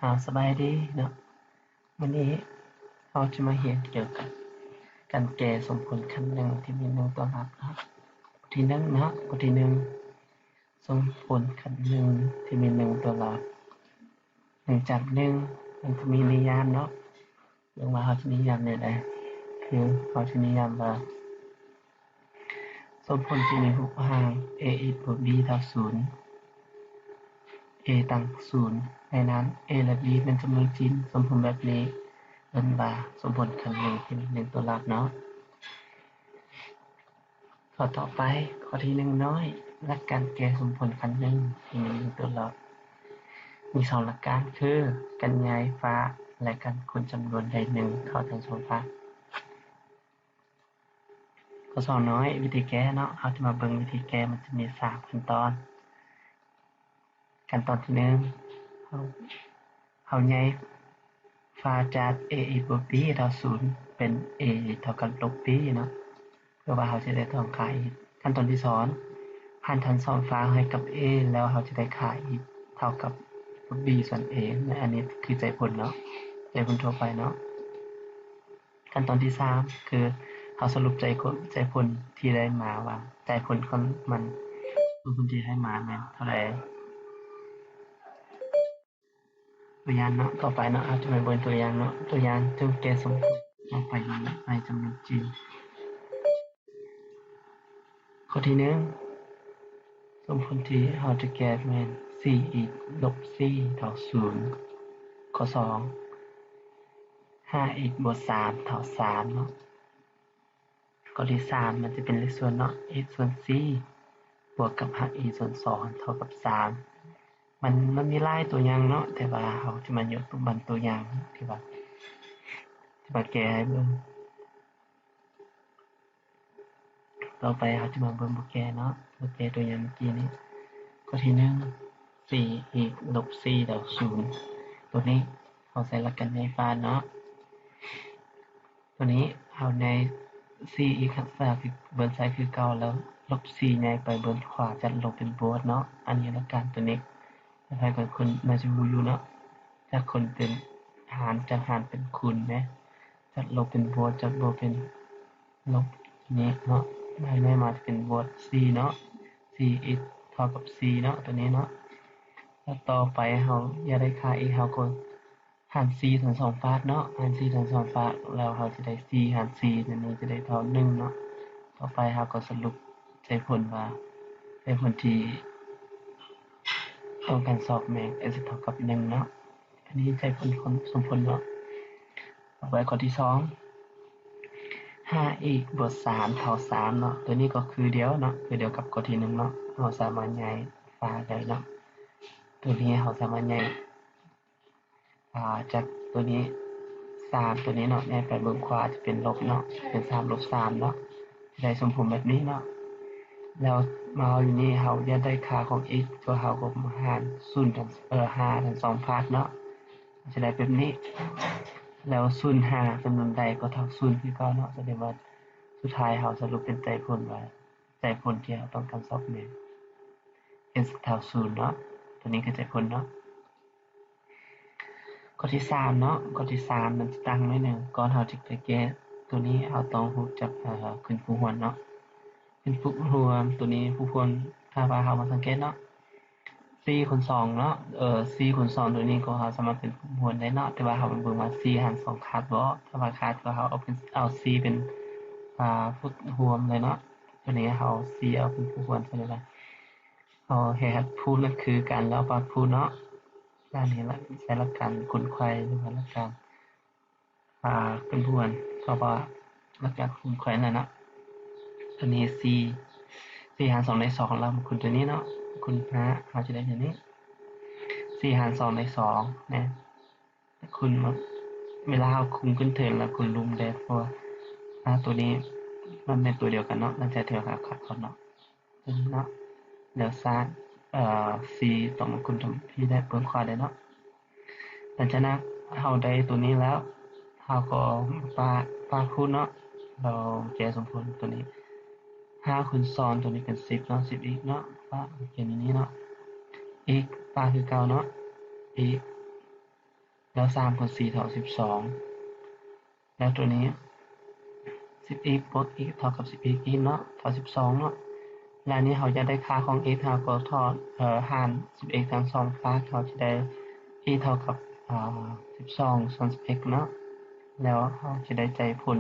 ອາ ສະບາຍດີເນາະ, ມື້ນີ້ເຮົາຈະມາຮຽນກ່ຽວກັບການແກ້ສົມຜົນຂັ້ນໜຶ່ງທີ່ມີໜຶ່ງຕົວຫຼັກເນາະ. ບົດທີໜຶ່ງເນາະ, ບົດທີໜຶ່ງ ສົມຜົນຂັ້ນໜຶ່ງທີ່ມີໜຶ່ງຕົວຫຼັກ. ເນື່ອງຈາກໜຶ່ງ ມັນຈະມີນິຍາມເນາະ, ເບິ່ງວ່າເຮົາຈະນິຍາມແນວໃດ. ຄືເຮົາຈະນິຍາມວ່າ ສົມຜົນທີ່ມີຮູບຮ່າງ a x ບວກ b ເທົ່າສູນ, a ຕັ້ງສູນ, ໃນນັ້ນ a ແລະ b ເປັນຈຳນວນຈິງ. ສົມຜົນແບບນີ້ເອີ້ນວ່າສົມຜົນຂັ້ນໜຶ່ງທີ່ມີໜຶ່ງຕົວຫຼັກເນາະ. ຂໍ້ຕໍ່ໄປ, ຂໍ້ທີໜຶ່ງນ້ອຍ, ຫຼັກການແກ້ສົມຜົນຂັ້ນໜຶ່ງທີ່ມີໜຶ່ງຕົວຫຼັກ. ມີສອງຫຼັກການ ຄື ການຍ້າຍຝາກ ແລະ ການຄູນຈຳນວນໃດໜຶ່ງເຂົ້າທັງສອງຝາກ. ຂໍ້ສອງນ້ອຍ, ວິທີແກ້ເນາະ, ເຮົາຈະມາເບິ່ງວິທີແກ້, ມັນຈະມີສາມຂັ້ນຕອນ. ຂັ້ນຕອນທີໜຶ່ງ ເຮົາ ເຮົາຍ້າຍຝາຈາກ a x ບວກ b ເທົ່າສູນ ເປັນ a x ເທົ່າກັບລົບ b ເນາະ, ເພື່ອວ່າເຮົາຈະໄດ້ຕ້ອງຄ່າ x. ຂັ້ນຕອນທີສອງ ຫັນທັງສອງຝາກໃຫ້ກັບ a ແລ້ວເຮົາຈະໄດ້ຄ່າ x ເທົ່າກັບລົບ b ສ່ວນ a. ອັນນີ້ຄືໃຈຜົນເນາະ, ໃຈຜົນທົ່ວໄປເນາະ. ຂັ້ນຕອນທີສາມ ຄືເຮົາສະຫຼຸບໃຈຜົນ, ໃຈຜົນທີ່ໄດ້ມາວ່າ ໃຈຜົນຂອງມັນ, ຜົນທີ່ໄດ້ມາແມ່ນເທົ່າໃດ. ຕົວຢ່າງເນາະ, ຕໍ່ໄປເນາະ, ເຮົາຈະມາເບິ່ງຕົວຢ່າງເນາະ. ຕົວຢ່າງ ຈົ່ງແກ້ສົມຜົນອອກໄປໃຫ້ຈຳນວນຈິງ. ຂໍ້ທີໜຶ່ງ ສົມຜົນທີ່ເຮົາຈະແກ້ແມ່ນ ສີ່ x ລົບ ສີ່ ເທົ່າ ສູນ. ຂໍ້ສອງ ຫ້າ x ບວກ ສາມ ເທົ່າ ສາມ ເນາະ. ຂໍ້ທີສາມ ມັນຈະເປັນເລກສ່ວນເນາະ, x ສ່ວນສີ່ ບວກກັບ x ສ່ວນສອງ ເທົ່າກັບ ສາມ. ມັນ, ມັນມີຫຼາຍຕົວຢ່າງເນາະ, ແຕ່ວ່າເຮົາຈະມາຍົກບາງຕົວຢ່າງທີ່ວ່າ, ທີ່ວ່າແກ້ໃຫ້ເບິ່ງ. ຕໍ່ໄປເຮົາຈະມາເບິ່ງບົດແກ້ເນາະ, ບົດແກ້ຕົວຢ່າງເມື່ອກີ້ນີ້. ຂໍ້ທີໜຶ່ງ ສີ່ x ລົບ ສີ່ ເທົ່າ ສູນ. ຕົວນີ້ເຮົາໃຊ້ຫຼັກການຍ້າຍຝາກເນາະ. ຕົວນີ້ເຮົາຍ້າຍສີ່ x ຮັກສາຄືເບື້ອງຊ້າຍຄືເກົ່າ, ແລ້ວລົບສີ່ຍ້າຍໄປເບື້ອງຂວາ ຈາກລົບເປັນບວກເນາະ. ອັນນີ້ຫຼັກການຕົວນີ້ ຫຼາຍໆຄົນໜ້າຈະຮູ້ຢູ່ເນາະ, ຈາກຄົນເປັນຫານ, ຈາກຫານເປັນຄູນເດ້, ຈາກລົບເປັນບວກ, ຈາກບວກເປັນລົບ ນີ້ເນາະ, ໃຫ້ໃຫ້ມາເປັນບວກສີ່ເນາະ, ສີ່ x ເທົ່າກັບສີ່ເນາະ, ຕົວນີ້ເນາະ. ແລ້ວຕໍ່ໄປເຮົາຢາກໄດ້ຄ່າ x ເຮົາກໍຫານສີ່ທັງສອງຝາກເນາະ, ຫານສີ່ທັງສອງຝາກ ແລ້ວເຮົາຈະໄດ້ສີ່ຫານສີ່ ຕົວນີ້ຈະໄດ້ເທົ່າໜຶ່ງເນາະ. ຕໍ່ໄປເຮົາກໍສະຫຼຸບໃຈຜົນວ່າ ໃຈຜົນທີ່ຕ້ອງການຊອກແມ່ນ x ເທົ່າກັບໜຶ່ງເນາະ. ອັນນີ້ໃຈຜົນຂອງສົມຜົນເນາະ. ຕໍ່ໄປຂໍ້ທີສອງ ຫ້າ x ບວກ ສາມ ເທົ່າ ສາມ ເນາະ, ຕົວນີ້ກໍຄືດຽວເນາະ, ຄືດຽວກັບຂໍ້ທີໜຶ່ງເນາະ, ເຮົາສາມາດຍ້າຍຝາໄດ້ເນາະ. ຕົວນີ້ເຮົາສາມາດຍ້າຍ ອາ ຈາກຕົວນີ້ ສາມ ຕົວນີ້ເນາະ, ຍ້າຍໄປເບື້ອງຂວາຈະເປັນລົບເນາະ, ເປັນສາມລົບສາມເນາະ, ຈະໄດ້ສົມຜົນແບບນີ້ເນາະ. ແລ້ວມາເຮົາຢູ່ນີ້ ເຮົາຢາກໄດ້ຄ່າຂອງ x ຕົວເຮົາກໍຫານສູນທັງ ເອີ ຫ້າທັງສອງພາກເນາະ, ຈະໄດ້ແບບນີ້. ແລ້ວສູນຫາຈຳນວນໃດກໍເທົ່າສູນຄືເກົ່າເນາະ, ສະແດງວ່າສຸດທ້າຍເຮົາສະຫຼຸບເປັນໃຈຜົນວ່າ ໃຈຜົນທີ່ເຮົາຕ້ອງການຊອກແມ່ນ x ເທົ່າສູນເນາະ, ຕົວນີ້ຄືໃຈຜົນເນາະ. ຂໍ້ທີສາມເນາະ, ຂໍ້ທີສາມມັນຈະຕ່າງໜ້ອຍໜຶ່ງ, ກ່ອນເຮົາຈະໄປແກ້ຕົວນີ້ ເຮົາຕ້ອງຮູ້ຈັກ ເອີ ຂຶ້ນຄູ່ຮ່ວມເນາະ, ຂຶ້ນຄູ່ຮ່ວມຕົວນີ້ ຄູ່ຮ່ວມ ຖ້າວ່າເຮົາມາສັງເກດເນາະ ສີ່ຄູນສອງເນາະ, ເອີ ສີ່ຄູນສອງຕົວນີ້ກໍເຮົາສາມາດເປັນຄູ່ຮ່ວມໄດ້ເນາະ, ແຕ່ວ່າເຮົາມາເບິ່ງວ່າສີ່ຫານສອງຂາດບໍ່, ຖ້າວ່າຂາດກໍເຮົາເອົາເປັນ ເອົາສີ່ເປັນ ອາ ຄູ່ຮ່ວມເລີຍເນາະ. ຕົວນີ້ເຮົາສີ່ເອົາເປັນຄູ່ຮ່ວມ ສະແດງວ່າເຮົາເຮັດໃຫ້ພູນັ້ນຄືກັນ ແລ້ວປາບພູເນາະ. ອັນນີ້ລະ ໃຊ້ຫຼັກການຄູນໄຂ ຫຼືວ່າຫຼັກການ ອາ ຂຶ້ນພູ ເພາະວ່າຫຼັກການຄູນໄຂນັ້ນນະ. ອັນນີ້ສີ່ ສີ່ຫານສອງໄດ້ສອງ ແລ້ວມາຄູນຕົວນີ້ເນາະ, ຄູນຫ້າ ເຮົາຈະໄດ້ຕົວນີ້ ສີ່ຫານສອງໄດ້ສອງນະ. ຄູນ ເວລາເຮົາຄູນຂຶ້ນເທິງແລ້ວຄູນລຸ່ມເດ້ ເພາະວ່າ ອາ ຕົວນີ້ມັນແມ່ນຕົວດຽວກັນເນາະ, ມັນຈະເທື່ອຫາຄັກກ່ອນເນາະ ຕົວນີ້ເນາະ. ແລ້ວຊາກ ເອີ ສີ່ຕ້ອງມາຄູນທຳພີໄດ້ ເບື້ອງຂວາໄດ້ເນາະ. ຫຼັງຈາກນັ້ນເຮົາໄດ້ຕົວນີ້ແລ້ວ ເຮົາກໍປາ ປາຄູນເນາະ, ເຮົາແກ້ສົມຜົນຕົວນີ້ ຫ້າຄູນສອງຕົວນີ້ເປັນສິບເນາະ, ສິບ x ເນາະ, ປາ ຂຽນຢູ່ນີ້ເນາະ, x ປາຄືເກົ່າເນາະ, x ແລ້ວສາມຄູນສີ່ເທົ່າສິບສອງ ແລ້ວໂຕນີ້ສິບເອັກບວກ x ເທົ່າກັບສິບເອັກອີກເນາະ ເທົ່າສິບສອງເນາະ. ແລ້ວນີ້ເຮົາຢາກໄດ້ຄ່າຂອງ x ເຮົາກໍຖອນ ເອີ ຫານສິບເອັກທັງສອງຟາກ ເຮົາຈະໄດ້ x ເທົ່າກັບ ອາ ສິບສອງສ່ວນສິບເອັກເນາະ. ແລ້ວເຮົາຈະໄດ້ໃຈຜົນ